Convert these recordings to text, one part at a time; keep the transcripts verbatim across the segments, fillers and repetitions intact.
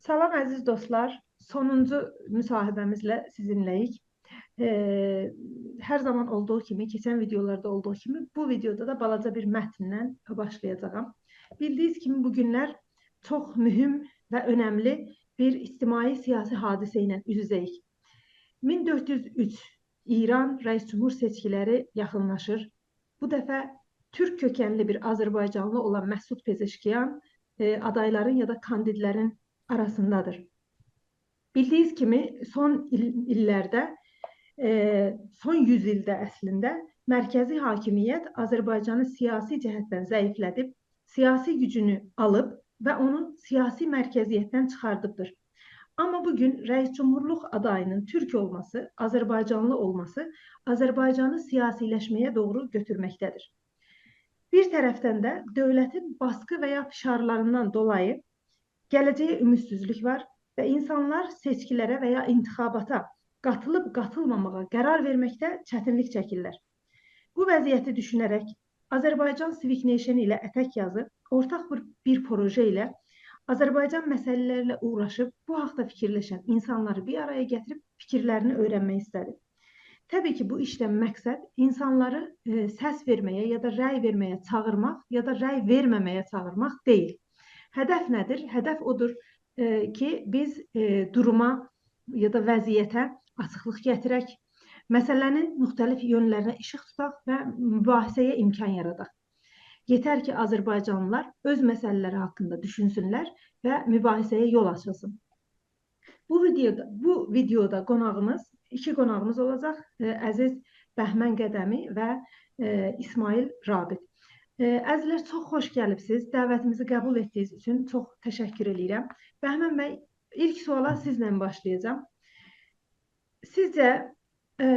سلام عزیز دوستلار. سونونجو مصاحبه‌میزله سیزینله‌ییک. ائ، هر زامان اولدوغو کیمی، کئچن ویدئولاردا اولدوغو کیمی، بو ویدئودا دا بالاجا بیر متندن باشلایاجاغام. بیلدیگینیز کیمی، بو گونلر چوخ مهم و اؤنملی بیر اجتماعی سیاسی حادثه ایله اوز-اوزه‌ییک. مین دؤرد یوز اوچ ایران رئیس جمهور سئچکیلری یاخینلاشیر. بو دفعه تورک کؤکنلی بیر آذربایجانلی اولان مسعود پزشکیان، ائ، آدایلارین یا دا کاندیدلرین آراسیندادیر. بیلدیگینیز کیمی، سون ایل-، ایللرده، ائ، سون یوز ایلده اصلینده مرکزی حاکمیت آذربایجانی سیاسی جهتدن ضعیفله‌دیب، سیاسی گوجونو آلیب و اونو سیاسی مرکزیتدن چیخاردیبدیر. آمما بو گون رئیس جمهورلوق آدایینین تورک اولماسی، آذربایجانلی اولماسی آذربایجانی سیاسیلشمه‌یه دوغرو گؤتورمکده‌دیر. بیر طرفدن ده دؤولتین باسقی و یا فشارلاریندان دولایی گله‌جه‌یه اومیدسیزلیک وار و اینسانلار سئچکیلره و یا انتخاباتا قاتیلیب قاتیلماماغا قرار وئرمکده چتینلیک چکیرلر. بو وضعیتی دوشونه‌رک آذربایجان سیویک نیشن ایله اتک یازی اورتاق بیر، بیر پروژه ایله آذربایجان مسئله‌لری ایله اوغراشیب بو حاقدا فیکیرلشن اینسانلاری بیر آرایا گتیریب فیکیرلرینی اؤیرنمک ایسته‌دی. طبیعی کی، بو ایشدن مقصد اینسانلاری، ائ، سس وئرمه‌یه یا دا رأی وئرمه‌یه چاغیرماق یا دا رأی وئرمه‌مه‌یه چاغیرماق دئییل. هدف نه‌دیر؟ هدف اودور، ائ، کی، بیز، ائ، دوروما یا دا وضعیته آچیقلیق گتیرک، مسئله‌نین مختلف یؤنلرینه ایشیق توتاق و مباحثه‌یه امکان یاراداق. یئتر کی، آذربایجانلیلار اؤز مسئله‌لری حاقیندا دوشونسونلر و مباحثه‌یه یول آچیلسین. بو ویدئودا، بو ویدئودا قوناغیمیز، ایکی قوناغیمیز اولاجاق. ائ، عزیز بهمن قدمی و، ائ، اسماعیل رابط. ائ، عزیزلر، چوخ خوش گلیبسیز. دعوتیمیزی قبول ائتدیگینیز اوچون چوخ تشکر ائله‌ییرم. بهمن بی، ایلک سؤالا سیزله باشلایاجاغام. سیزجه، ائ،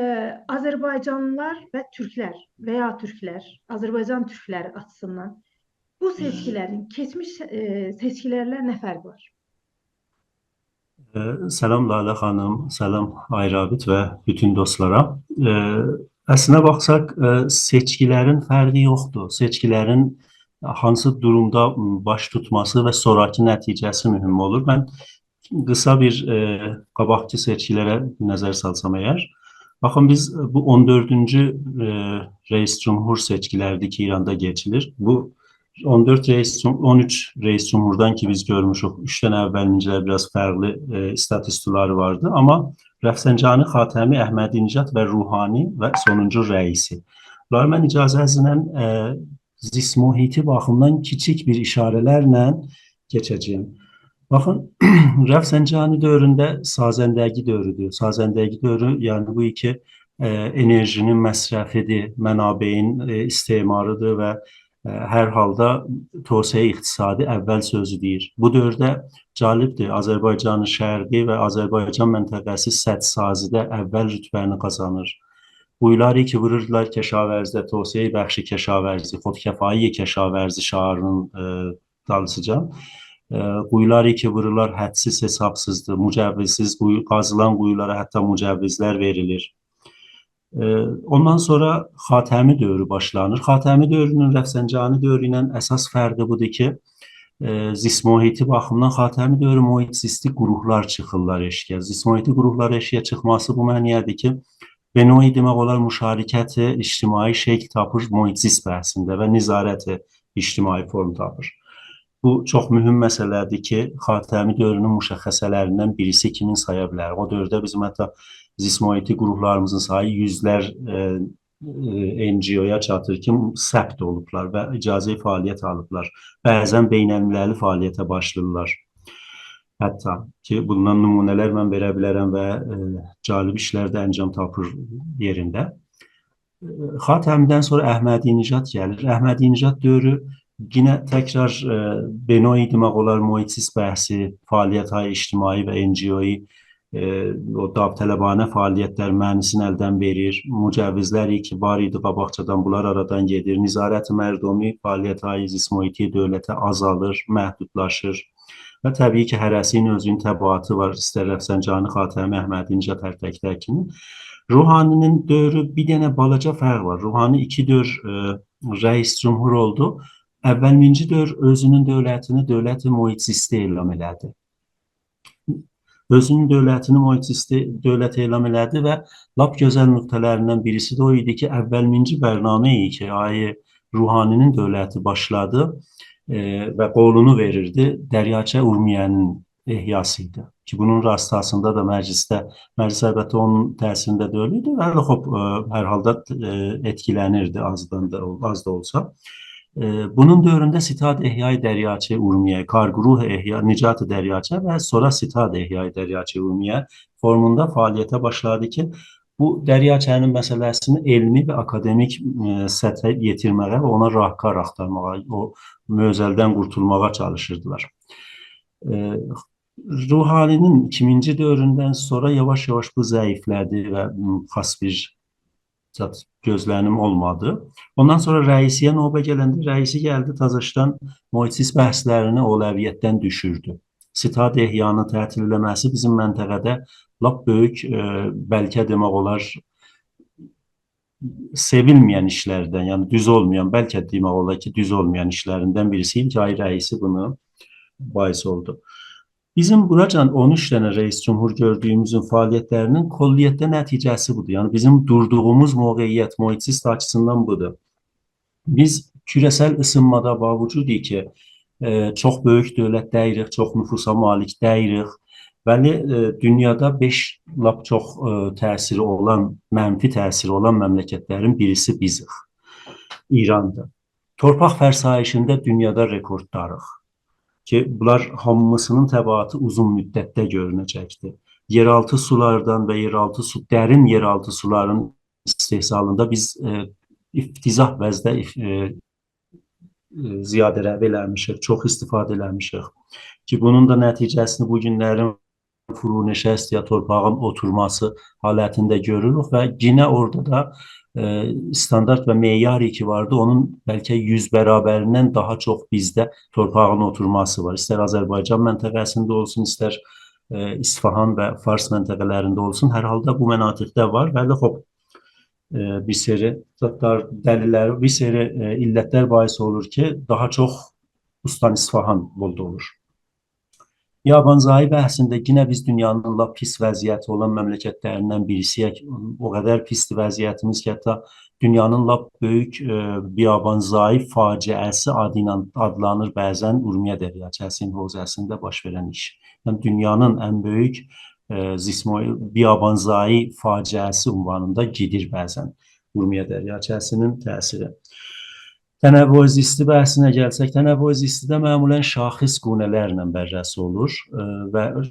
آذربایجانلیلار و تورکلر و یا تورکلر، آذربایجان تورکلری آچیسیندان بو سئچکیلرین کئچمیش، ائ، سئچکیلرله نه فرقی وار؟ ائ، سلام لاله خانیم، سلام آقای رابط و بوتون دوستلارا. ائ، اصلینده باخساق، ائ، سئچکیلرین فرقی یوخدور. سئچکیلرین هانسی دورومدا باش توتماسی و سونراکی نتیجه‌سی مهم اولور. من قیسا بیر، ائ، قاباقکی سئچکیلره نظر سالسام اگر، باخین، بیز بو اون دؤردونجو، ائ، رئیس جمهور سئچکیلریدیر کی، ایراندا کئچیلیر. بو اون دؤرد رئیس جم-، اون اوچ رئیس جمهوردان کی، بیز گؤرموشوک، اوچ دنه اولینجیلر بیر آز فرقلی، ائ، استاتوسلاری واردی. آمما رفسنجانی، خاتمی، احمدی‌نژاد و روحانی و سونونجو رئیسی. بونلاری من اجازه‌نیزله، ائ، زیست محیطی باخیمدان کیچیک بیر اشاره‌لرله کئچه‌جه‌یم. باخین، رفسنجانی دؤورونده سازندگی دؤورودور. سازندگی دؤورو، یعنی بو کی، ائ، انرژی‌نین مصرفیدیر، منابعین، ائ، استعماریدیر و، ائ، هر حالدا توسعه اقتصادی اول سؤزو دئییر. بو دؤورده جالبدیر، آذربایجان شرقی و آذربایجان منطقه‌سی سدسازی‌ده اول رتبه‌نی قازانیر. قویولاری کی ووروردولار کشاورزی‌ده، توسعه بخش کشاورزی، خودکفایی کشاورزی شعارینین، ائ، دالیسیجا. ائ، قویولاری کی وورورلار حدسیز، حسابسیزدیر، مجوزسیز قویو، قازیلان قویولارا حتی مجوزلر وئریلیر. ائ، اوندان سونرا خاتمی دؤورو باشلانیر. خاتمی دؤورونون رفسنجانی دؤورو ایله اساس فرقی بودور کی، ائ، زیست محیطی باخیمدان خاتمی دؤورو محیط زیستی گروهلار چیخیرلار ائشیگه. زیست محیطی گروهلار ائشیگه چیخماسی بو معنی‌یه‌دیر کی، به نوعی دئمک اولار مشارکت اجتماعی شکل تاپیر محیط زیست بحثینده و نظارت اجتماعی فرم تاپیر. بو چوخ مهم مسئله‌دیر کی، خاتمی دؤورونون مشخصه‌لریندن بیریسی کیمی سایا بیلریک. او دؤورده بیزیم حتی زیست محیطی گروهلاریمیزین سایی یوزلر، ائ، ائ، NGO-یا چاتیر کی، ثبت اولوبلار و اجازه‌ی فعالیت آلیبلار. بعضا بین‌المللی فعالیته باشلاییرلار. حتی کی، بوندان نمونه‌لر من وئره بیلرم و، ائ، جالب ایشلر ده انجام تاپیر یئرینده. ائ، خاتمی‌دن سونرا احمدی‌نژاد گلیر. احمدی‌نژاد دؤورو یئنه تکرار، ائ، به نوعی دئمک اولار محیط زیست بحثی، فعالیت‌های اجتماعی و NGO-یی، ائ، او داوطلبانه فعالیت‌لر معنی‌سینی الدن وئریر. مجوزلری کی وار ایدی قاباقجادان، بونلار آرادان گئدیر. نظارت مردمی، فعالیت‌های زیست محیطی دؤولته آزالیر، محدودلاشیر. و طبیعی کی، هره‌سی‌نین اؤزونون تبعاتی وار، ایستر رفسنجانی، خاتمی، احمدی‌نژاد، هر تک‌تکی‌نین. روحانی‌نین دؤورو، بیر دنه بالاجا فرق وار. روحانی ایکی دؤور، ائ، رئیس جمهور اولدو. اولینجی دؤور اؤزونون دؤولتینی دؤولت محیط زیستی اعلان ائله‌دی. اؤزونون دؤولتینی موئتیستی دؤولت اعلان ائله‌دی و لاپ گؤزل نقطه‌لریندن بیریسی ده او ایدی کی، اولینجی برنامه کی، آقای روحانی‌نین دؤولتی باشلادی، ائ، و قولونو وئریردی، دریاچه ارومیه‌نین احیاسی ایدی. کی، بونون راستاسیندا دا مجلسده، مجلس البته اونون تأثیرینده دئییل ایدی، ولی خوب، ائ، هر حالدا، ائ، ائتکیلنیردی آزدان دا اول-، آز دا اولسا. ائ، بونون دؤورونده ستاد احیای دریاچه ارومیه، کارگروه احیا-، نجات دریاچه و سونرا ستاد احیای دریاچه ارومیه فورموندا فعالیته باشلادی کی، بو دریاچه‌نین مسئله‌سینی علمی و آکادمیک، ائ، سطحه یئتیرمه‌یه و اونا راهکار آختارماغا، او معضله‌دن قورتولماغا چالیشیردیلار. ائ، روحانی‌نین ایکینجی دؤوروندن سونرا یاواش-یاواش بو ضعیفله‌دی و، م، خاص بیر زاد گؤزلنیم اولمادی. اوندان سونرا رئیسی‌یه نوبه گلنده، رئیسی گلدی تازاشدان موئتیس بحثلرینی اولویتدن دوشوردو. ستاد احیانی تعطیل ائله‌مه‌سی بیزیم منطقه‌ده لاپ بؤیوک، ائ، بلکه دئمک اولار، سئویلمه‌ین ایشلردن، یعنی دوز اولمایان، بلکه دئمک اولار کی، دوز اولمایان ایشلریندن بیریسی ایدی کی، آقای رئیسی بونو باعث اولدو. بیزیم بوراجان اون اوچ دنه رئیس جمهور گؤردویوموزون فعالیتلرینین کلیتده نتیجه‌سی بودور. یعنی بیزیم دوردوغوموز موقعیت موئتیس آچیسیندان بودور. بیز کوره‌سل ایسینمادا، با وجودی کی، ائ، چوخ بؤیوک دؤولت دئییلیک، چوخ نفوسا مالیک دئییلیک، ولی، ائ، دونیادا بئش لاپ چوخ، ائ، تأثیری اولان، منفی تأثیری اولان مملکتلرین بیریسی بیزیک. ایراندیر. تورپاق فرسایشینده دونیادا رکوردداریق. کی، بونلار هامیسینین تبعاتی اوزون مدتده گؤرونه‌جکدیر. یئرآلتی سولاردان و یئرآلتی سو، درین یئرآلتی سولارین استحصالیندا بیز، ائ، افتضاح وضعده اف-، ائ، ائ، زیاده‌روی ائله‌میشیک، چوخ استفاده ائله‌میشیک. کی، بونون دا نتیجه‌سینی بو گونلرین فرونشست یا تورپاغین اوتورماسی حالتینده گؤروروک و یئنه اورادا دا، ائ، استاندارد و معیاری کی واردی، اونون بلکه یوز برابریندن داها چوخ بیزده تورپاغین اوتورماسی وار. ایستر آذربایجان منطقه‌سینده اولسون، ایستر، ائ، اصفهان و فارس منطقه‌لرینده اولسون، هر حالدا بو مناطقده وار. ولی خوب، ائ، بیر سری زادلار، دلیل‌لر، بیر سری، ائ، علت‌لر باعث اولور کی، داها چوخ استان اصفهان بولدا اولور. بیابان‌زایی بحثینده یئنه بیز دونیانین لاپ پیس وضعیتی اولان مملکتلریندن بیریسی‌یک. او قدر پیسدیر وضعیتیمیز کی، حتی دونیانین لاپ بؤیوک، ائ، بیابان‌زایی فاجعه‌سی آدی ایله آدلانیر بعضا اورمیه دریاچه‌سینین حوزه‌سینده باش وئرن ایش. یعنی دونیانین ان بؤیوک، ائ، زیسمو-، بیابان‌زایی فاجعه‌سی عنوانیندا گئدیر بعضا اورمیه دریاچه‌سینین تأثیری. تنوع زیستی بحثینه گلسک، تنوع زیستی‌ده معمولا شاخص گونه‌لرله بررسی اولور، ائ، و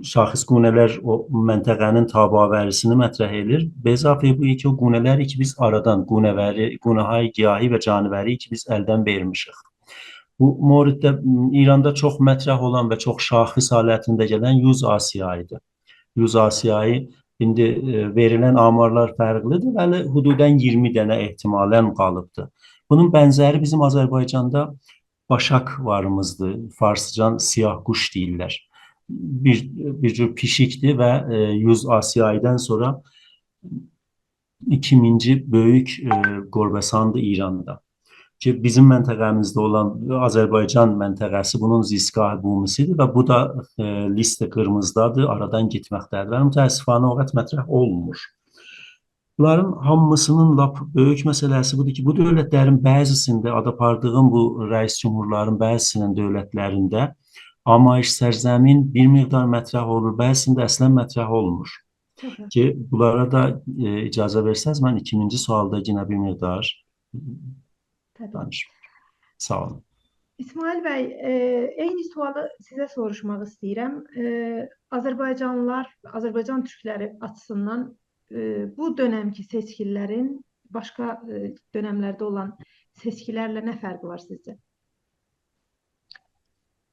شاخص گونه‌لر او منطقه‌نین تاب‌آوری‌سینی مطرح ائدیر. به اضافه‌ی بو کی، او گونه‌لری کی، بیز آرادان، گونه‌وری، گونه‌های گیاهی و جانوری کی، بیز الدن وئرمیشیک. بو موردده، م، ایراندا چوخ مطرح اولان و چوخ شاخص حالتینده گلن یوز آسیایی‌دیر. یوز آسیایی ایندی، ائ، وئریلن آمارلار فرقلی‌دیر، ولی حدودا اییرمی دنه احتمالا قالیبدیر. بونون بنزری بیزیم آذربایجاندا باشاک واریمیزدیر. فارسجان سیاه قوش دئییرلر. بیر، بیر جور پیشیکدیر و، ائ، یوز آسیایی‌دن سونرا ایکینجی بؤیوک، ائ، گربه‌ساندیر ایراندا. کی، بیزیم منطقه‌میزده اولان آذربایجان منطقه‌سی بونون زیستگاه بومی‌سی‌دیر و بو دا، ائ، لیست قیرمیزی‌دادیر، آرادان گئتمکده‌دیر. و متأسفانه او قدر مطرح اولمور. بونلارین هامیسینین لاپ بؤیوک مسئله‌سی بودور کی، بو دؤولتلرین بعضی‌سینده، آد آپاردیغیم بو رئیس جمهورلارین بعضی‌سینین دؤولتلرینده آمایش سرزمین بیر مقدار مطرح اولور، بعضی‌سینده اصلا مطرح اولمور. طبیعی. کی، بونلارا دا، ائ، اجازه وئرسز، من ایکینجی سؤالدا یئنه بیر مقدار طبیعی. دانیشیم. ساغ اولون. اسماعیل بی، ائ، عینی سؤالی سیزه سوروشماق ایسته‌ییرم. ائ، آذربایجانلیلار، آذربایجان تورکلری آچیسیندان، ائ، بو دؤنمکی سئچکیلرین باشقا، ائ، دؤنملرده اولان سئچکیلرله نه فرقی وار سیزجه؟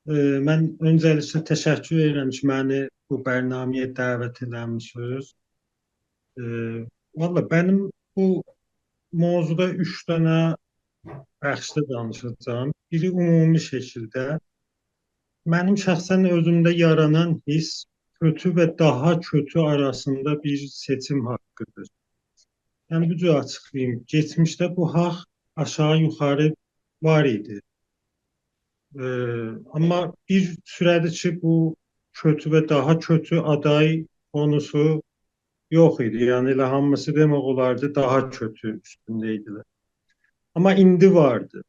ائ، من اؤنجه‌لیکله تشکر ائدیرم کی، منی بو برنامه‌یه دعوت ائله‌میشسینیز. ائ، والله، منیم بو موضوعدا اوچ دنه بخشده دانیشاجاغام. بیری عمومی شکیلده. منیم شخصا اؤزومده یارانان حس کؤتو و داها کؤتو آراسیندا بیر سئچیم حاققی‌دیر. یعنی، بو جور آچیقلاییم. کئچمیشده بو حاق آشاغی یوخاری وار ایدی. ائ، آمما بیر سوره‌دیر کی، بو کؤتو و داها کؤتو آدای قونوسو یوخ ایدی. یعنی، ائله هامیسی دئمک اولاردی، داها کؤتو اوستونده ایدیلر. آمما ایندی واردی.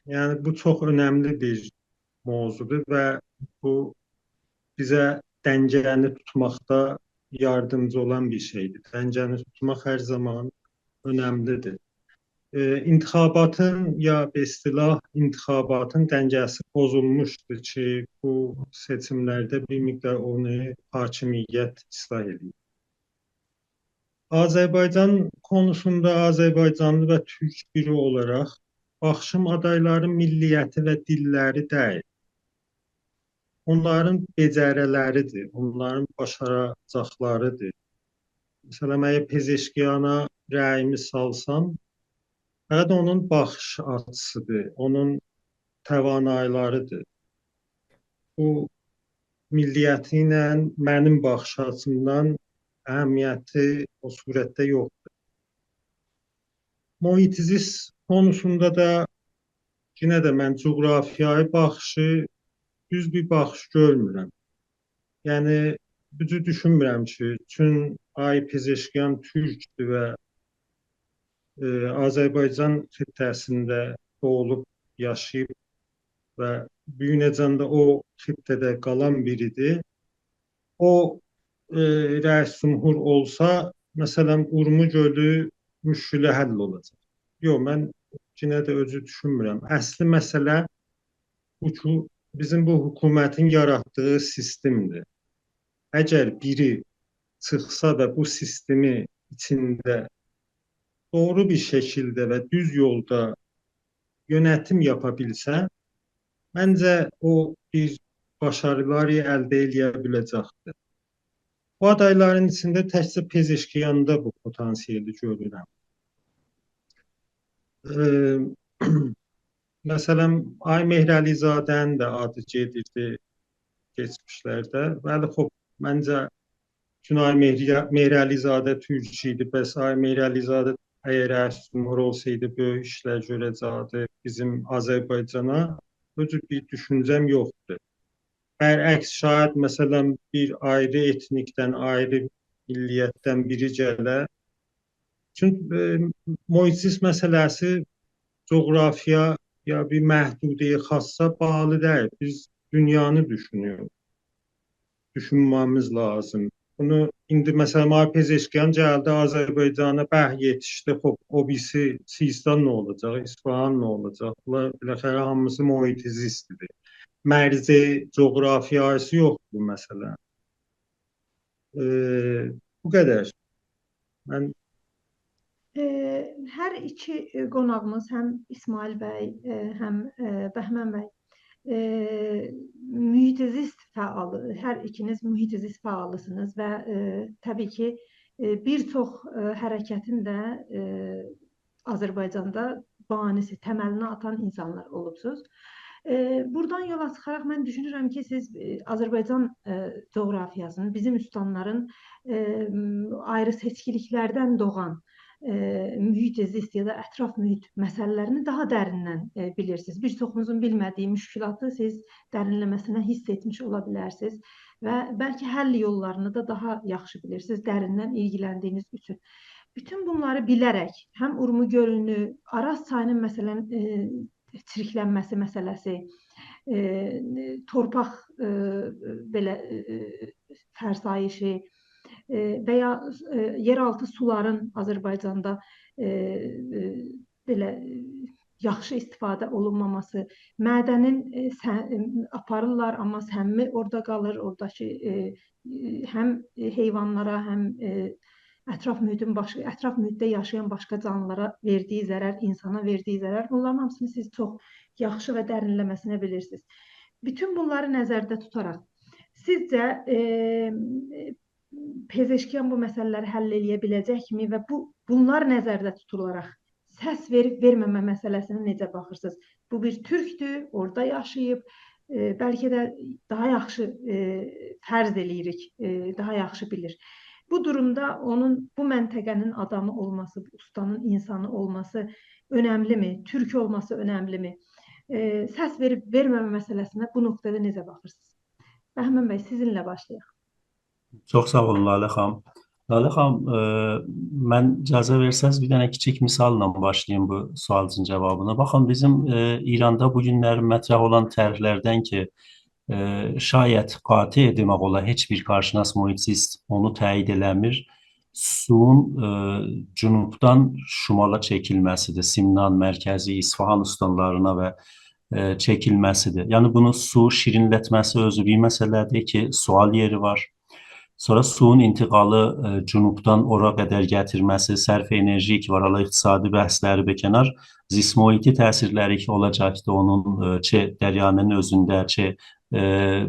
یعنی، بو چوخ اؤنملی بیر موضوعدور و بو بیزه دنگه‌نی توتماقدا یاردیمجی اولان بیر شئیدیر. دنگه‌نی توتماق هر زامان اؤنملیدیر. ائ، انتخاباتین، یا به اصطلاح انتخاباتین دنگه‌سی پوزولموشدو کی، بو سئچیملرده بیر مقدار اونو حاکمیت اصلاح ائدیر. آذربایجان قونوسوندا آذربایجانلی و تورک بیری اولاراق باخیشیم آدایلارین میللیتی و دیللری دئییل. اونلارین بئجه‌ری‌لریدیر، اونلارین باشاراجاقلاریدیر. مثلا، اگر پزشکیانا رأییمی سالسام، فقط اونون باخیش آچیسیدیر، اونون توانایی‌لریدیر. بو میللیتی ایله منیم باخیش آچیمدان اهمیتی او صورتده یوخدور. محیط زیست قونوسوندا دا یئنه ده من جغرافیایی باخیشی دوز بیر باخیش گؤرمورم. یعنی، بو جور دوشونمورم کی، چون آقای پزشکیان تورکدور و، ائ، آذربایجان خطه‌سینده دوغولوب، یاشاییب و بو گونه‌جن ده او خطه‌ده قالان بیریدیر. او، ائ، رئیس جمهور اولسا، مثلا، اورمو گؤلو مشکلی حل اولاجاق. یوخ، من یئنه ده او جور دوشونمورم. اصلی مسئله بو کی، بیزیم بو حکومتین یاراتدیغی سیستمدیر. اگر بیری چیخسا و بو سیستمی ایچینده دوغرو بیر شکیلده و دوز یولدا یؤنتیم یاپا بیلسه، منجه او بیر باشاریلاری الده ائله‌یه بیله‌جکدیر. بو آدایلارین ایچینده تکجه پزشکیاندا بو پتانسیلی گؤرورم. ائ، مثلا، آقای مهرعلی‌زاده‌نین ده آدی گئدیردی کئچمیشلرده. بلی، خوب، منجه چون آقای مهری-، مهرعلی‌زاده تورک ایدی، پس آقای مهرعلی‌زاده اگر رئیس جمهور اولسایدی، بؤیوک ایشلر گؤره‌جکدی بیزیم آذربایجانا. او جور بیر دوشونجه‌م یوخدور. برعکس، شاید، مثلا، بیر آیری ائتنیکدن، آیری میللیتدن بیری گله. چونکی، ائ، محیط زیست مسئله‌سی جغرافیایا بیر محدوده‌ی خاصا باغلی دئییل. بیز دونیانی دوشونوروک. دوشونمه‌میز لازیم. بونو ایندی، مثلا، آقای پزشکیان گلدی آذربایجانا، به، یئتیشدی. خوب، او بیریسی سیستان نه اولاجاق، اصفهان نه اولاجاق؟ بونلار بالاخره هامیسی محیط زیستدیر. مرز جغرافیاسی یوخدور، مثلا. ائ، بو قدر. من ائ، هر ایکی، ائ، قوناغیمیز، هم اسماعیل بی، ائ، هم، ائ، بهمن بی، ائ، محیط زیست فعالی، هر ایکینیز محیط زیست فعالی‌سینیز و، ائ، طبیعی کی، ائ، بیر چوخ، ائ، حرکتین ده، ائ، آذربایجاندا بانی‌سی، تملینی آتان اینسانلار اولوبسوز. ائ، بورادان یولا چیخاراق من دوشونورم کی، سیز، ائ، آذربایجان، ائ، جغرافیاسینین، بیزیم اوستانلارین، ائ، م، آیری سئچکیلیکلردن دوغان، ائ، محیط زیست یا دا اطراف محیط مسئله‌لرینی داها دریندن، ائ، بیلیرسینیز. بیر چوخوموزون بیلمه‌دیگی مشکلاتی سیز درینله‌مه‌سینه حس ائتمیش اولا بیلرسینیز و بلکه حل یوللارینی دا داها یاخشی بیلیرسینیز، دریندن ایلگیلندیگینیز اوچون. بوتون بونلاری بیله‌رک هم اورمو گؤلونو، آراز چایینین، مثلا، ائ، چیرکلنمه‌سی مسئله‌سی، ائ، تورپاق، ائ، بئله، ائ، فرسایشی، ائ، و یا، ائ، یئرآلتی سولارین آذربایجاندا، ائ، ائ، بئله، ائ، یاخشی استفاده اولونماماسی، معدنین، ائ، سه-، ائ، آپاریرلار، آمما سمی اورادا قالیر، اوراداکی، ائ، ائ، هم، ائ، حیوانلارا، هم، ائ، اطراف محیطین باشقا، اطراف محیطده یاشایان باشقا جانلیلارا وئردیگی ضرر، اینسانا وئردیگی ضرر، بونلارین هامیسینی سیز چوخ یاخشی و درینله‌مه‌سینه بیلیرسینیز. بوتون بونلاری نظرده توتاراق، سیزجه، ائ، پزشکیان بو مسئله‌لری حل ائله‌یه بیله‌جکمی و بو، بونلار نظرده توتولاراق سس وئریب وئرمه‌مه مسئله‌سینه نئجه باخیرسینیز؟ بو بیر تورکدور، اورادا یاشاییب، ائ، بلکه ده داها یاخشی، ائ، فرض ائله‌ییریک، ائ، داها یاخشی بیلیر. بو دورومدا اونون، بو منطقه‌نین آدامی اولماسی، بو اوستانین اینسانی اولماسی اؤنملی‌می؟ تورک اولماسی اؤنملی‌می؟ ائ، سس وئریب وئرمه‌مه مسئله‌سینه بو نقطه‌ده نئجه باخیرسینیز؟ بهمن بی، سیزینله باشلایاق. چوخ ساغ اولون، لاله خانیم. لاله خانیم، ائ، من اجازه وئرسز، بیر دنه کیچیک مثاللا باشلاییم بو سؤالینیزین جاوابینا. باخین، بیزیم، ائ، ایراندا بو گونلری مطرح اولان طرحلردن کی، ائ، شاید قاطع دئمک اولار، هئچ بیر کارشناس محیط زیست اونو تأیید ائله‌میر. سویون، ائ، جنوبدان شمالا چکیلمه‌سیدیر. سمنان، مرکزی، اصفهان استانلارینا و، ائ، چکیلمه‌سیدیر. یعنی بونو سو شیرینلتمه‌سی اؤزو بیر مسئله‌دیر کی، سؤال یئری وار. سونرا سویون انتقالی، ائ، جنوبدان اورا قدر گتیرمه‌سی، صرف انرژی کی وار، حالا اقتصادی بحثلری به کنار، زیست محیطی تأثیرلری کی اولاجاقدی اونون، ائ، چه دریانین اؤزونده، چه، ائ،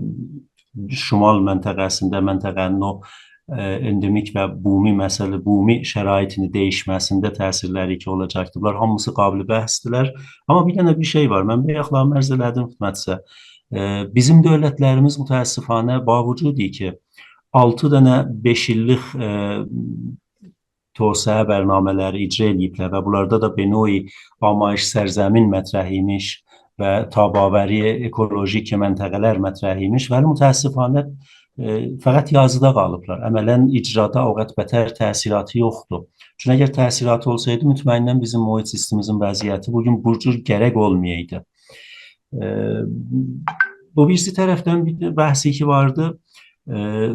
شمال منطقه‌سینده، منطقه‌نین او، ائ، اندمیک و بومی مسئله، بومی شرایطینی دییشمه‌سینده تأثیرلری کی اولاجاقدی. بونلار هامیسی قابل بحثدیرلر. آمما بیر دنه بیر شئی وار، من بایاقلار عرض ائله‌دیم خدمتینیزه. ائ، بیزیم دؤولتلریمیز متأسفانه، با وجودی کی آلتی دنه بئش ایللیک، ائ، توسعه برنامه‌لری اجرا ائله‌ییبلر و بونلاردا دا به نوعی آمایش سرزمین مطرح ایمیش و تاب‌آوری اکولوژیک منطقه‌لر مطرح ایمیش، ولی متأسفانه، ائ، فقط یازیدا قالیبلار. عملاً اجرادا او قدر بتر تأثیراتی یوخدور. چونکی اگر تأثیراتی اولسایدی، مطمئناً بیزیم محیط زیستیمیزین وضعیتی بو گون بو جور گرک اولمایایدی. ائ، بو بیریسی طرفدن بیر بحثی کی واردی. ائ،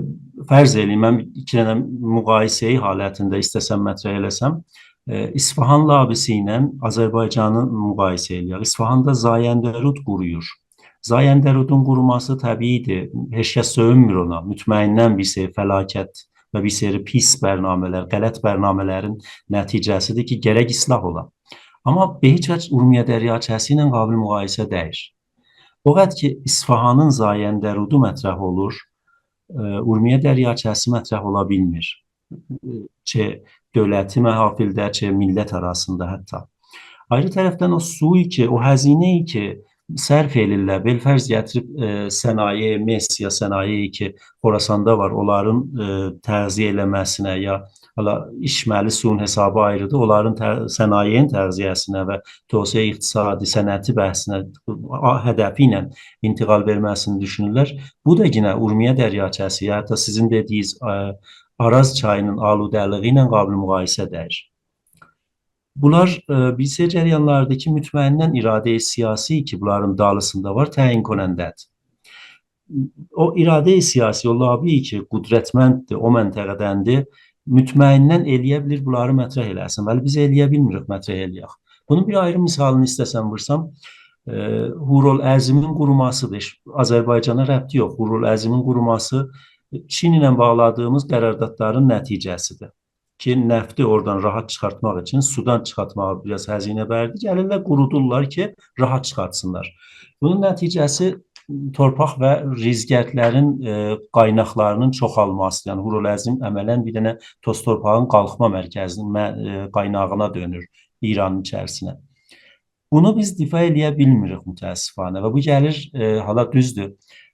فرض ائله‌یین، من ایکی دنه مقایسه‌ای حالتینده ایسته‌سم مطرح ائله‌سم. ائ، اصفهان لابیسی ایله آذربایجانی مقایسه ائله‌یک. اصفهاندا زاینده‌رود قورویور. زاینده‌رودون قوروماسی طبیعی‌دیر. هئچ کس سؤیونمور اونا. مطمئناً بیر سری فلاکت و بیر سری پیس برنامه‌لر، غلط برنامه‌لرین نتیجه‌سی‌دیر کی گرک اصلاح اولا. آمما به هئچ وجه اورمیه دریاچه‌سی ایله قابل مقایسه دئییل. او قدر کی اصفهانین زاینده‌رودو مطرح اولور، ائ، اورمیه دریاچه‌سی مطرح اولا بیلمیر. چه دؤولتی محافلده، چه میللت آراسیندا حتی. آیری طرفدن او سویو کی، او هزینه‌یی کی صرف ائلیرلر، بالفرض گتیریب، ائ، صنایع مس یا صنایعی کی خراساندا وار، اونلارین، ائ، تغذیه ائله‌مه‌سینه یا حالا ایچمه‌لی سویون حسابی آیری‌دیر، اونلارین ت-، صنایعین تغذیه‌سینه و توسعه اقتصادی، صنعتی بحثینه، آ-، هدفی ایله انتقال وئرمه‌سینی دوشونورلر. بو دا یئنه اورمیه دریاچه‌سی، یا حتی سیزین دئدیگینیز، ائ، آراز چایی‌نین آلوده‌لیگی ایله قابل مقایسه دئییل. بونلار، ائ، بیر سری جریانلاردیر کی مطمئناً اراده سیاسی کی بونلارین دالیسیندا وار، تعیین کننده‌دیر. او اراده سیاسی، او لابی کی قدرتمنددیر، او منطقه‌دندیر، مطمئناً ائلیه بیلیر بونلاری مطرح ائله‌سین. ولی بیز ائلیه بیلمیریک مطرح ائلیک. بونون بیر آیری مثالینی ایسته‌سم وورسام، ائ، حورالعظیمین قوروماسی‌دیر. آذربایجانا ربطی یوخ. حورالعظیمین قوروماسی چین ایله باغلادیغیمیز قراردادلارین نتیجه‌سی‌دیر کی نفتی اورادان راحت چیخارتماق اوچون، سودان چیخارتماغا بیر آز هزینه وئردی. گلیرلر، قورودورلار کی راحت چیخارتسینلار. بونون نتیجه‌سی تورپاق و رزگردلرین، ائ، قایناقلارینین چوخالماسی، یعنی حورالعظیم عملاً بیر دنه توز تورپاغین قالخما مرکزینین مه-، ائ، قایناغینا دؤنور ایرانین ایچریسینه. بونو بیز دفاع ائلیه بیلمیریک متأسفانه و بو گلیر، ائ، حالا دوزدور.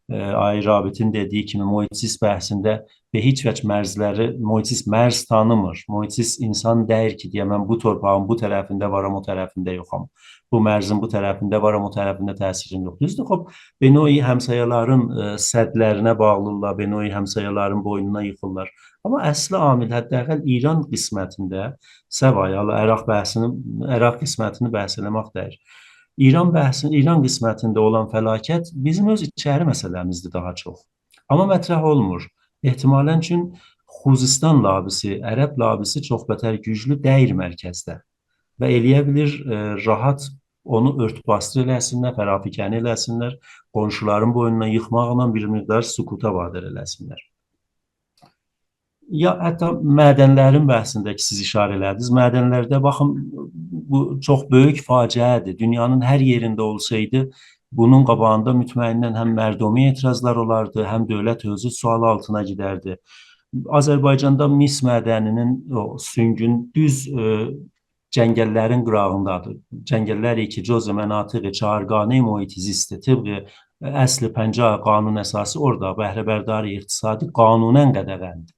ائ، آقای رابطین دئدیگی کیمی محیط زیست بحثینده به هئچ وجه مرزلری، محیط زیست مرز تانیمیر. محیط زیست انسان دئییل کی دئیه من بو تورپاغین بو طرفینده وارام، او طرفینده یوخام. بو مرزین بو طرفینده وارام، او طرفینده تأثیریم یوخ. دوزدور، خوب، به نوعی همسایه‌لرین، ائ، سدلرینه باغلیدیرلار، به نوعی همسایه‌لرین بوینونا ییخیرلار. آمما اصلی عامل، حداقل ایران قسمتینده، سوای حالا عراق بحثینی، عراق قسمتینی بحث ائله‌مک دئییل. ایران بحثی، ایران قسمتینده اولان فلاکت بیزیم اؤز ایچری مسئله‌میزدیر داها چوخ. آمما مطرح اولمور. احتمالاً چون خوزستان لابی‌سی، عرب لابی‌سی چوخ بتر گوجلو دئییل مرکزده. و ائلیه بیلیر، ائ، راحت اونو اؤرت-باسدیر ائله‌سینلر، فرافکنی ائله‌سینلر، قونشولارین بوینونا ییخماقلا بیر مقدار سکوتا وادار ائله‌سینلر. یا حتی معدنلرین بحثینده کی سیز اشاره ائله‌دینیز، معدنلرده باخین، بو چوخ بؤیوک فاجعه‌دیر. دونیانین هر یئرینده اولسایدی، بونون قاباغیندا مطمئناً هم مردمی اعتراضلار اولاردی، هم دؤولت اؤزو سؤال آلتینا گئدردی. آذربایجاندا مس معدنینین او سونگون دوز، ائ، جنگللرین قیراغیندادیر. جنگللر کی جزء مناطق چهارگانه محیط زیستدیر. طبق اصل پنجاه قانون اساسی اورادا بهره‌برداری اقتصادی قانوناً قدغن‌دیر.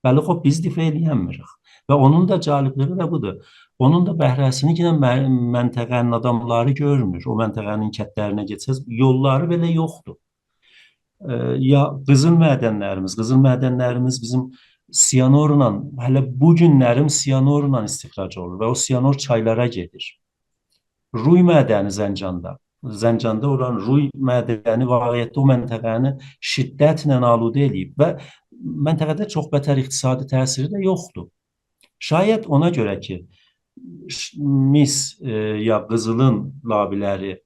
ولی خوب، بیز دفاع ائلیه‌نمیریک. و اونون دا جالبلیگی ده بودور. اونون دا بهره‌سینی یئنه مه-، منطقه‌نین آداملاری گؤرمور. او منطقه‌نین کندلرینه گئتسز، یوللاری بئله یوخدور. ائ، یا قیزیل معدنلریمیز، قیزیل معدنلریمیز بیزیم سیانورلا، هله بو گونلریم سیانورلا استخراج اولونور و او سیانور چایلارا گئدیر. روی معدنی زنجاندا، زنجاندا اولان روی معدنی واقعیتده او منطقه‌نی شدتله آلوده ائله‌ییب و منطقه‌ده چوخ بتر اقتصادی تأثیری ده یوخدور. شاید اونا گؤره کی، ش-، مس، ائ، یا قیزیلین لابی‌لری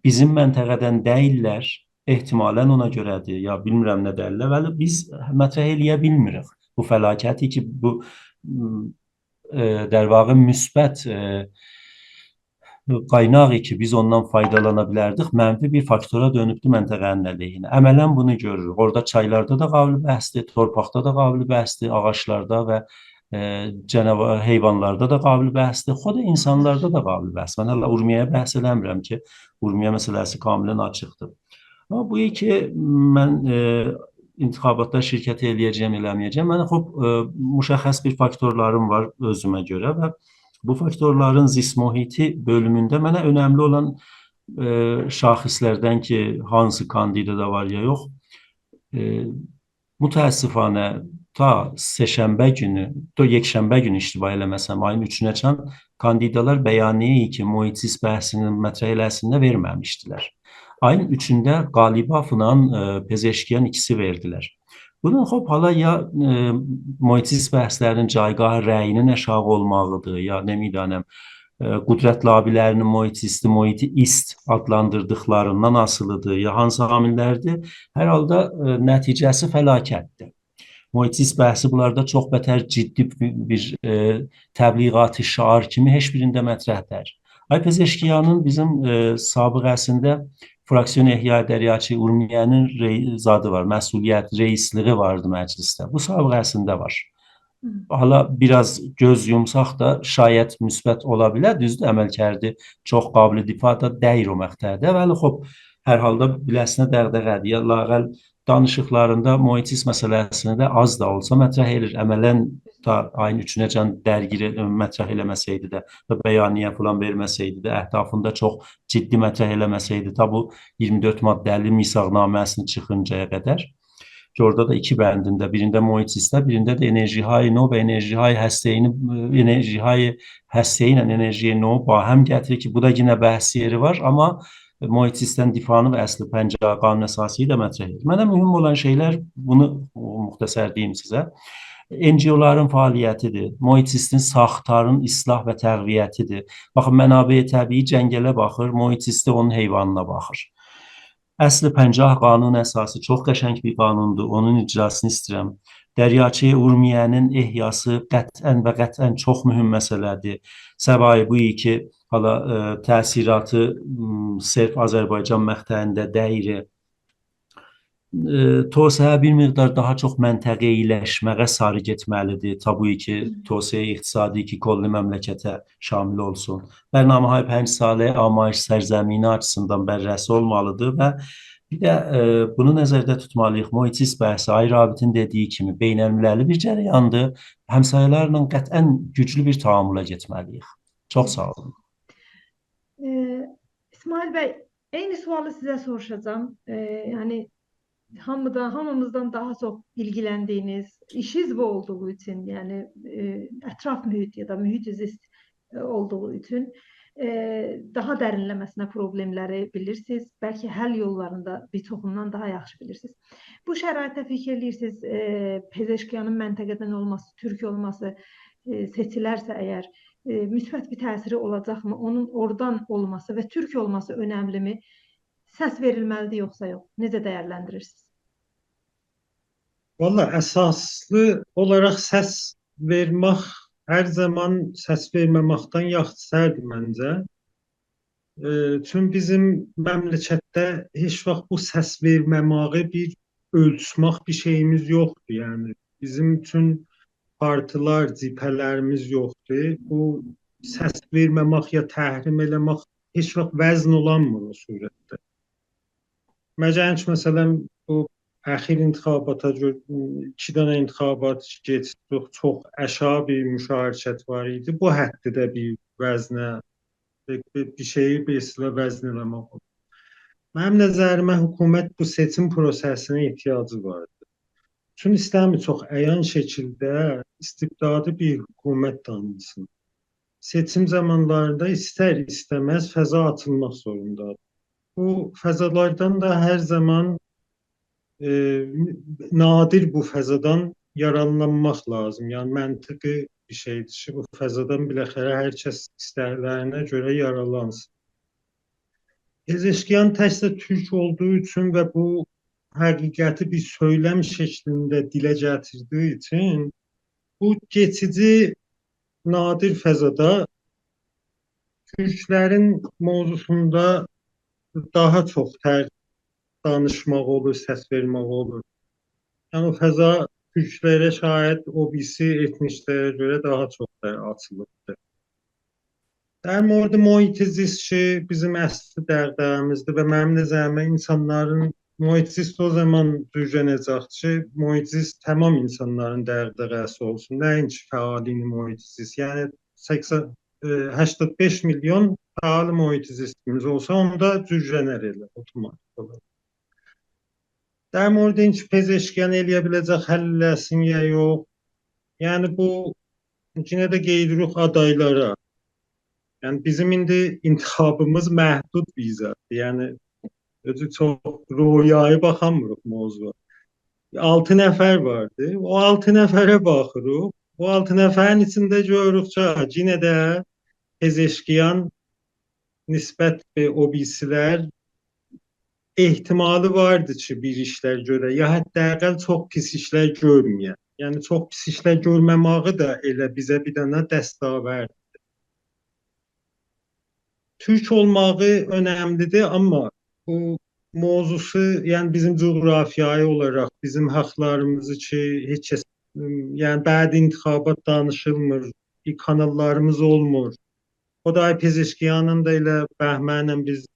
بیزیم منطقه‌دن دئییللر، احتمالاً اونا گؤره‌دیر، یا بیلمیرم نه دلیله، ولی بیز مطرح ائله‌یه بیلمیریک بو فلاکتی کی، بو، م، ائ، در واقع مثبت، ائ، قایناغی کی، بیز اوندان فایدالانا بیلردیک، منفی بیر فاکتورا دؤنوبدور منطقه‌نین علیهینه. عملاً بونو گؤروروک. اورادا چایلاردا دا قابل بحثدیر، تورپاقدا دا قابل بحثدیر، آغاجلاردا و، ائ، جاناوار، حیوانلاردا دا قابل بحثدیر، خود اینسانلاردا دا قابل بحث. من هله اورمیه‌یه بحث ائله‌میرم کی، اورمیه مسئله‌سی کاملاً آچیقدیر. آمما بو کی، من، ائ، انتخاباتدا شرکت ائله‌یه‌جه‌یم، ائله‌مه‌یه‌جه‌یم، من، خوب، ائ، مشخص بیر فاکتورلاریم وار اؤزومه گؤره و بو فاکتورلارین زیست محیطی بؤلومونده منه اؤنملی اولان، ائ، شاخصلردن کی، هانسی کاندیدادا وار یا یوخ، ائ، متأسفانه تا سه‌شنبه گونو، تا یکشنبه گونو اشتباه ائله‌مه‌سم، آیین اوچونه‌جن کاندیدالار بیانیه‌ای کی، محیط زیست بحثینی مطرح ائله‌سینلر، وئرمه‌میشدیلر. آیین اوچونده قالیبافلا، ائ، پزشکیان ایکیسی وئردیلر. بونون، خوب، حالا یا، ائ، محیط زیست بحثلرینین جایگاه رأیینین آشاغی اولماغیدیر، یا نه می‌دانم، ائ، قدرت لابی‌لرینین محیط زیستی، محیط ایست آدلاندیردیقلاریندان آسیلیدیر، یا هانسی عامللردیر. هر حالدا، ائ، نتیجه‌سی فلاکتدیر. محیط زیست بحثی بونلاردا چوخ بتر جدی بیر، بیر، ائ، تبلیغاتی شعار کیمی هئچ بیرینده مطرح دئییل. آقای پزشکیانین بیزیم، ائ، سابقه‌سینده فراکسیون احیای دریاچه اورمیه‌نین رئی-، زادی وار، مسئولیت، رئیسلیگی واردی مجلسده. بو سابقه‌سینده وار. هی. حالا بیر آز گؤز یومساق دا شاید مثبت اولا بیلر. دوزدور، عملکردی چوخ قابل دفاع دا دئییل او مقطعده. ولی خوب، هر حالدا بیله‌سینه دغدغه‌دیر. یا لااقل دانیشیقلاریندا محیط زیست مسئله‌سینی ده آز دا اولسا مطرح ائله‌ییر. عملاً تا آیین اوچونه‌جن درگیر ائ-، مطرح ائله‌مه‌سه‌یدی ده و بیانیه فلان وئرمه‌سه‌یدی ده، اهدافیندا چوخ جدی مطرح ائله‌مه‌سه‌یدی، تا بو ایگیرمی دؤرد ماده‌لی میثاقنامه‌سینی چیخینجایا قدر کی، اورادا دا ایکی بندینده، بیرینده محیط زیسته، بیرینده ده انرژی‌های نو و انرژی‌های هسته‌ای‌نی، انرژی‌های هسته‌ای ایله انرژی نو باهم گتیریر کی، بو دا یئنه بحث یئری وار، آمما محیط زیستدن دفاعینی و اصل پنجاه قانون اساسی ده مطرح ائدیر. منه مهم اولان شئیلر، بونو مختصر دئییم سیزه. NGO-لارین فعالیتیدیر، محیط زیستین ساختارین اصلاح و تقویتیدیر. باخین، منابع طبیعی جنگله باخیر، محیط زیستی اونون حیوانینا باخیر. اصل پنجاه قانون اساسی چوخ قشنگ بیر قانوندور، اونون اجراسینی ایسته‌ییرم. دریاچه اورمیه‌نین احیاسی قطعاً و قطعاً چوخ مهم مسئله‌دیر. سببی بو کی، حالا، ائ، تأثیراتی، م، صرف آذربایجان مقطعینده دئییل. ائ، توسعه بیر مقدار داها چوخ منطقه‌ای‌لشمه‌یه ساری گئتمه‌لیدیر. تا بو کی، هی. توسعه اقتصادی کی، کلی مملکته شامل اولسون. برنامه‌های پنج ساله آمایش سرزمینی آچیسیندان بررسی اولمالیدیر و بیر ده، ائ، بونو نظرده توتمالی‌ییق. محیط زیست بحثی، آقای رابطین دئدیگی کیمی، بین‌المللی بیر جریاندیر. همسایه‌لرله قطعاً گوجلو بیر تعامله گئتمه‌لی‌ییک. چوخ ساغ اولون. ائ، اسماعیل بی، عینی سؤالی سیزه سوروشاجاغام. ائ، یعنی، هامیدان، هامیمیزدان داها چوخ ایلگیلندیگینیز، ایشینیز بو اولدوغو اوچون، یعنی، ائ، اطراف محیط یا دا محیط زیست، ائ، اولدوغو اوچون، ائ، داها درینله‌مه‌سینه پروبلئملری بیلیرسینیز. بلکه حل یوللارینی دا بیر چوخوندان داها یاخشی بیلیرسینیز. بو شرایطده فیکیر ائله‌ییرسینیز، ائ، پزشکیانین منطقه‌دن اولماسی، تورک اولماسی، ائ، سئچیلرسه اگر، ائ، مثبت بیر تأثیری اولاجاقمی؟ اونون اورادان اولماسی و تورک اولماسی اؤنملی‌می؟ سس وئریلمه‌لیدیر یوخسا یوخ؟ نئجه دیرلندیریرسینیز؟ والله، اساسلی اولاراق سس وئرمک هر زامان سس وئرمه‌مکدن یاخشیدیر منجه. ائ، چون بیزیم مملکتده هئچ واخت بو سس وئرمه‌مه‌یی بیر اؤلچمک بیر شئییمیز یوخدور. یعنی، بیزیم اوچون پارتیلار، جبهه‌لریمیز یوخدور. بو سس وئرمه‌مک یا تحریم ائله‌مک هئچ واخت وزن اولانمیر او صورتده. مگر اینکه، مثلاً، بو اخیر انتخاباتا گؤره، ایکی دنه انتخابات کئچدی، چوخ، چوخ اشا بیر مشارکت وار ایدی. بو حدده بیر وزنه، بیر، بیر، بیر شئیی بیر اصطلاح وزن ائله‌مک اولور. منیم نظریمه حکومت بو سئچیم پروسه‌سینه احتیاجی واردیر. چون ایسته‌میر چوخ عیان شکیلده استبدادی بیر حکومت دانیلسین. سئچیم زامانلاریندا ایستر-ایسته‌مز فضا آچیلماق زوروندادیر. بو فضالاردان دا هر زامان، ائ، نادر بو فضادان یارارلانماق لازیم. یعنی منطقی بیر شئیدیر کی، بو فضادان بالاخره هر کس ایستکلرینه گؤره یارارلانسین. پزشکیان تکجه تورک اولدوغو اوچون و بو حقیقتی بیر سؤیلم شکلینده دیله گتیردیگی اوچون بو کئچیجی نادر فضادا تورکلرین موضوعسوندا داها چوخ تر دانیشماق اولور، سس وئرمک اولور. یعنی او فضا تورکلره شاید او بیریسی ائتنیکلره گؤره داها چوخ تر آچیلیبدیر. در مورد محیط زیست کی، بیزیم اصلی دغدغه‌میزدیر و منیم نظریمه اینسانلارین محیط زیست او زامان جورلنه‌جک کی، محیط زیست تمام اینسانلارین دغدغه‌سی اولسون. نه اینکی فعالین محیط زیست. یعنی سکسن، ائ، هشتاد بئش میلیون فعال محیط زیستیمیز اولسا، اوندا جورلنر ائله اوتوماتیک اولاراق. در مورد اینکی پزشکیان ائلیه بیله‌جک حل ائله‌سین یا یوخ. یعنی بو، یئنه ده قئییدیریک آدایلارا. یعنی بیزیم ایندی انتخابیمیز محدود بیر زاددیر. یعنی اؤزو چوخ رویایی باخامیریق موضوعا. آلتی نفر واردی. او آلتی نفره باخیریق. او آلتی نفرین ایچینده گؤروروک کی، هه، یئنه ده پزشکیان نسبت به او بیریسیلر احتمالی واردی کی، بیر ایشلر گؤره، یا حداقل چوخ پیس ایشلر گؤرمه‌یه. یعنی چوخ پیس ایشلر گؤرمه‌مه‌یی ده ائله بیزه بیر دنه دستاورد. تورک اولماغی اؤنملیدیر، آمما بو موضوعسو، یعنی بیزیم جغرافیایی اولاراق بیزیم حاقلاریمیزی کی، هئچ کس، یعنی بعد انتخابات دانیشیلمیر، کاناللاریمیز اولمور. خدای پزشکیانین دا ائله بهمنله بیز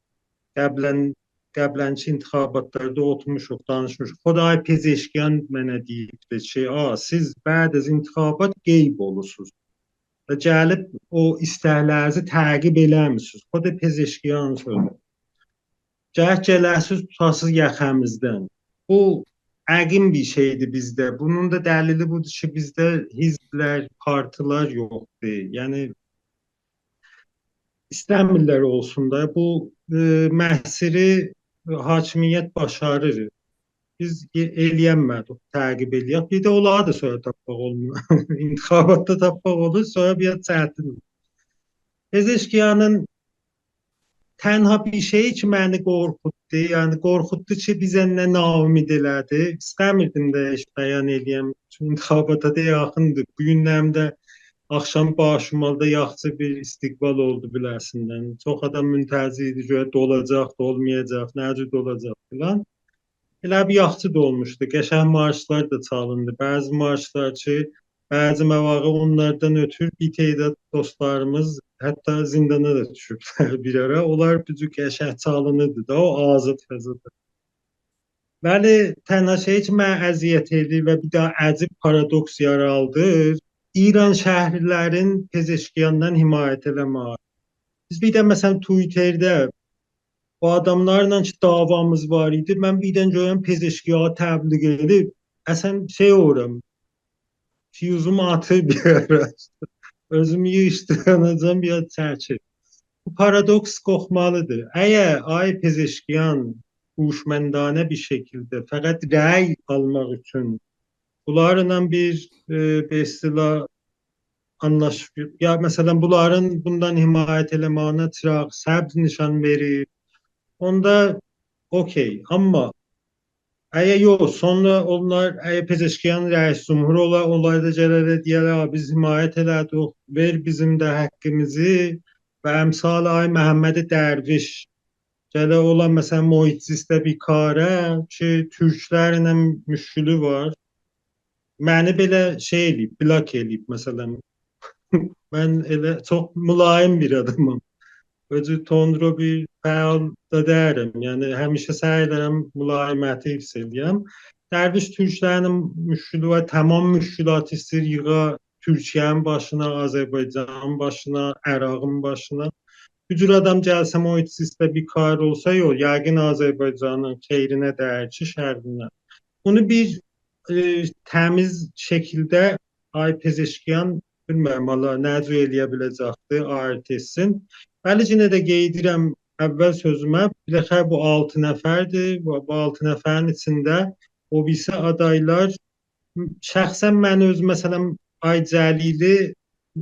قبلاً، قبلاًکی انتخاباتلاردا اوتورموشوق، دانیشمیشیق. خدای پزشکیان منه دئییبدی کی، «آ، سیز بعد از انتخابات غیب اولورسونوز و گلیب او ایستکلرینیزی تعقیب ائله‌میرسینیز.» خدای پزشکیان سؤزو. گرک گله‌سیز، توتاسیز یاخامیزدان. بو عقیم بیر شئیدیر بیزده. بونون دا دلیلی بودور کی، بیزده حزبلر، پارتیلار یوخدور. یعنی ایسته‌میرلر اولسون دا. بو، ائ، محصری حاکمیت باشاریر. بیز ائ-، ائلیه‌نمه‌دیک تعقیب ائلیه‌ک. بیر ده اونلاری دا سونرا تاپماق اولمور. انتخاباتدا تاپماق اولور، سونرا بیر آز چتین. پزشکیانین تنها بیر شئیی کی، منی قورخوتدو، یعنی قورخوتدو کی، بیزه نه ناامید ائله‌دی. ایسته‌میردیم ده هئچ بیان ائلیه‌م. چونکی انتخاباتا دا یاخیندیر. بو گونلرده آخشام باشیمالدا یاخشی بیر استقبال اولدو بیله‌سیندن. چوخ آدام منتظر ایدی، گؤره دولاجاق، دولمایاجاق، نه جور دولاجاق فلان. ائله بیر یاخشی دولموشدو. قشنگ مارشلار دا چالیندی. بعضی مارشلار کی، بعضی مواقع اونلاردان اؤتور بیر تعداد دوستلاریمیز حتی زیندانا دا دوشوبلر بیر آرا. اونلار بو جور قشنگ چالینیردی دا، او آزاد فضادا. ولی تنها شئی کی، منه اذیت ائدیر و بیر داها عجیب پارادوکس یارادیر، ایرانشهری‌لرین پزشکیاندان حمایت ائله‌مه‌یی. بیز بیر ده، مثلا، توییترده او آداملارلا کی، دعوامیز وار ایدی، من بیردن گؤرورم پزشکیانی تبلیغ ائدیر. اصلا شئی اولورام، فیوزوم آتیر بیر آرا. اؤزومو ییغیشدیراناجام، بیر آز چکیر. بو پارادوکس قورخمالیدیر. اگر آقای پزشکیان هوشمندانه بیر شکیلده فقط رأی آلماق اوچون بونلارلا بیر، ائ، به اصطلاح آنلاش-، یا، مثلا، بونلارین بوندان حمایت ائله‌مه‌یینه چراغ سبز نشان وئریر، اوندا اوکئی. آمما اگر یوخ، سونرا اونلار، اگر پزشکیان رئیس جمهور اولا، اونلار دا گله‌لر دئیه‌لر، «آ، بیز حمایت ائله‌دیک، وئر بیزیم ده حقیمیزی» و امثال آقای محمد درویش گله اولا، مثلا، محیط زیستده بیر کاره کی، تورکلرله مشکلی وار. منی بئله شئی ائله‌ییب، بلاک ائله‌ییب، مثلا. من ائله چوخ ملایم بیر آدامام. اؤزو تندرو بیر فعال دا دئییرم. یعنی، همیشه سعی ائدیرم ملایمتی حفظ ائله‌یم. درویش تورکلرین مشکلی وار، تمام مشکلاتی ایسته‌ییر ییغا تورکیه‌نین باشینا، آذربایجانین باشینا، عراقین باشینا. بو جور آدام گلسه محیط زیستده بیر کار اولسا، یوخ، یقین آذربایجانین خیرینه دئییل کی، شرّینه. بونو بیر، ائ، تمیز شکیلده آقای پزشکیان، بیلمیرم، حالا نه جور ائلیه بیله‌جکدیر، آرتیستین. ولی یئنه ده قئید ائدیرم اول سؤزومه، بالاخره بو آلتی نفردیر. بو، بو آلتی نفرین ایچینده او بیریسی آدایلار، شخصاً من اؤزوم، مثلاً، آقای جلیلی،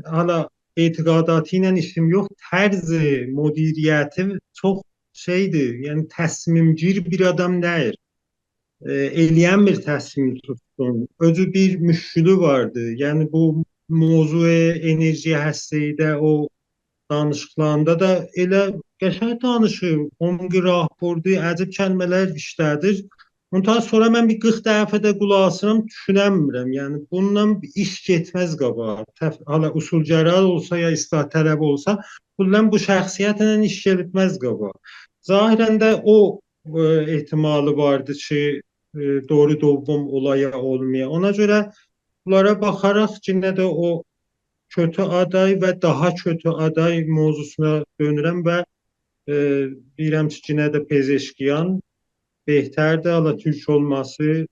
حالا اعتقاداتی ایله ایشیم یوخ، طرز مدیریتی چوخ شئیدیر، یعنی تصمیم‌گیر بیر آدام دئییل. ائ، ائلیه‌نمیر تصمیم توتسون. اؤزو بیر مشکلی واردی. یعنی بو موضوع انرژی هسته‌ای‌ده او دانیشیقلاریندا دا ائله قشنگ دانیشیر، عمق راهبردی، عجیب کلمه‌لر ایشله‌دیر. منتها سونرا من بیر قیرخ دفعه ده قولاق آسیرام، دوشونه‌نمیرم. یعنی بونونلا ایش گئتمز قاباغا. تف-، حالا اصولگرا اولسا یا اصلاح‌طلب اولسا، بونونلا بو شخصیتله ایش گئتمز قاباغا. ظاهراً ده او، ائ، احتمالی واردی کی، ائ، دوری دوم اولا یا اولمایا. اونا گؤره بونلارا باخاراق یئنه ده او کؤتو آدای و داها کؤتو آدای موضوعسونا دؤنورم و، ائ، دئییرم کی، یئنه ده پزشکیان بهتردیر، حالا تورک اولماسی.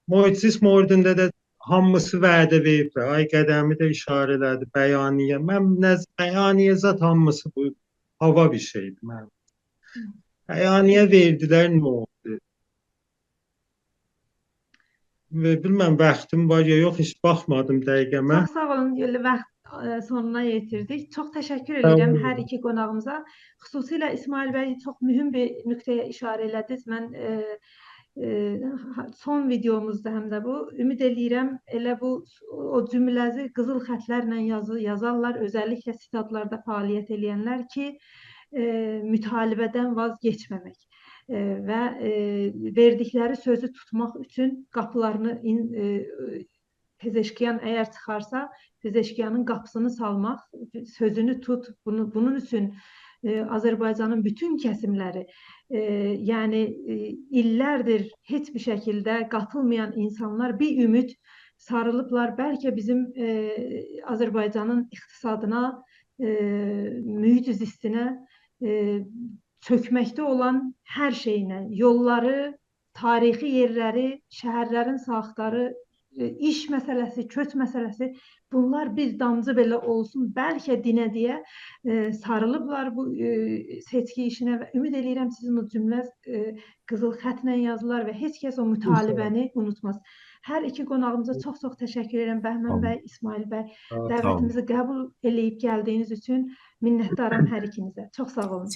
محیط زیست موردینده ده هامیسی وعده وئریبلر. آقای قدمی ده اشاره ائله‌دی، بیانیه. من نز-، بیانیه زاد هامیسی بو هاوا بیر شئیدیر منیم. بیانیه وئردیلر، نه اولدو؟ و بیلمیرم، واختیم وار یا یوخ، هئچ باخمادیم دقیقه‌مه. چوخ ساغ اولون، ائله واخت، ائ، سونونا یئتیردیک. چوخ تشکر ساغ ائدیرم اولون. هر ایکی قوناغیمیزا. خصوصیله اسماعیل بی چوخ مهم بیر نقطه‌یه اشاره ائله‌دینیز. من، ائ، ائ، ها-، سون ویدئوموزدو هم ده بو. امید ائله‌ییرم، ائله بو، او جمله‌زی قیزیل خطلرله یازی-، یازارلار، اؤزللیکله ستادلاردا فعالیت ائله‌ینلر کی، ائ، مطالبه‌دن واز گئچمه‌مک، ائ، و، ائ، وئردیکلری سؤزو توتماق اوچون قاپیلارینی این-، ائ، پزشکیان اگر چیخارسا، پزشکیانین قاپیسینی چالماق، سؤزونو توت، بونو، بونون اوچون، ائ، آذربایجانین بوتون کسیملری، ائ، یعنی، ائ، ایللردیر هئچ بیر شکیلده قاتیلمایان اینسانلار بیر اومید ساریلیبلار. بلکه بیزیم، ائ، آذربایجانین اقتصادینا، ائ، محیط زیستینه، ائ، چؤکمکده اولان هر شئیینه، یوللاری، تاریخی یئرلری، شهرلرین ساختاری، ائ، ایش مسئله‌سی، کؤچ مسئله‌سی، بونلار بیر دامجی بئله اولسون، بلکه دینه دئیه، ائ، ساریلیبلار بو، ائ، سئچکی ایشینه و امید ائله‌ییرم سیزین او جمله، ائ، قیزیل خطله یازیلار و هئچ کس او مطالبه‌نی اونوتماز. هر ایکی قوناغیمیزا چوخ چوخ تشکر ائدیرم، بهمن بی، اسماعیل بی. ساغ اولون. دعوتیمیزی قبول ائله‌ییب گلدیگینیز اوچون منتدارام هر ایکینیزه. چوخ ساغ اولون.